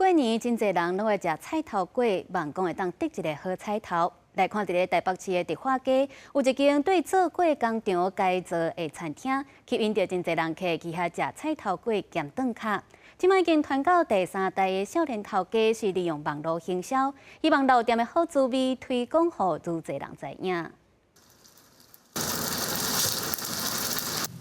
過年真濟人攏愛食菜頭粿，望講會當得一个好彩頭。來看佇咧台北市的迪化街，有一間對做粿工廠改造的餐廳，吸引著真濟人客去遐食菜頭粿兼頓卡。這擺已經傳到第三代的少年頭家是利用網路行銷，希望老店的好滋味推廣予愈濟人知影。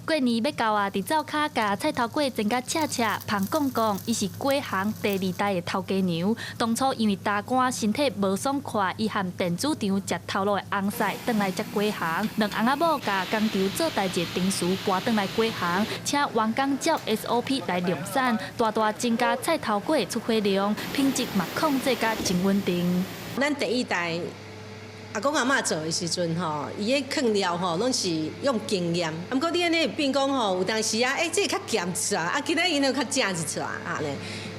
過年欲到啊，佇灶跤共菜頭粿煎甲赤赤、芳摃摃，伊是粿行第二代的頭家娘。當初因為大寒身體無爽快，伊和電子廠食頭路的翁婿轉來接粿行。兩翁仔某共工廠做代誌的廚師搬轉來粿行，請員工照 SOP 來量產，大大增加菜頭粿出貨量，品質嘛控制甲真穩定。咱第一代阿公阿嬤做的時陣吼，伊咧囥料吼，攏是用經驗。毋過你按呢變講吼，有當時啊，欸，這個較鹹一撮，啊，今仔𪜶較正一撮按呢。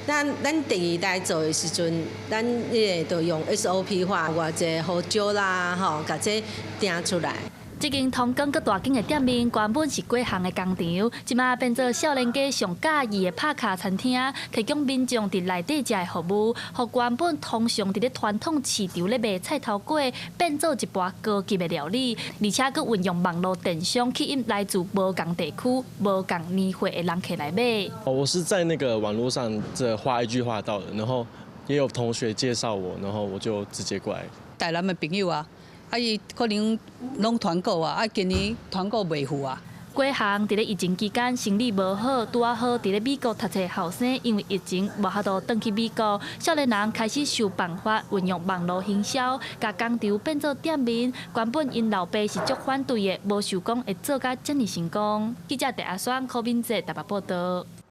咱第二代做的時陣，咱彼个就用 SOP 化，偌濟胡椒啦，吼，共這定出來。這間通光閣大間的店面，原本是粿行的工廠，這擺變做少年家上佮意的拍卡餐廳，提供民眾佇內底食的服務，予原本通常佇咧傳統市場咧賣菜頭粿，變做一盤高級的料理，而且閣運用網路電商吸引來自無仝地區、無仝年歲的人客來買。我是在那個網路上這劃 IG 劃到的，然後也有同學介紹我，然後我就直接過來。台南的朋友啊。啊！伊可能攏團購啊，啊，今年團購袂赴啊。粿行佇咧疫情期間生意無好，拄仔好佇咧美國讀冊後生，因為疫情無法度轉去美國，少年人開始想辦法運用網路行銷，共工廠變做店面。原本𪜶老爸是足反對的，無想講會做甲遮爾成功。記者鄭阿雙、柯敏哲台北報導。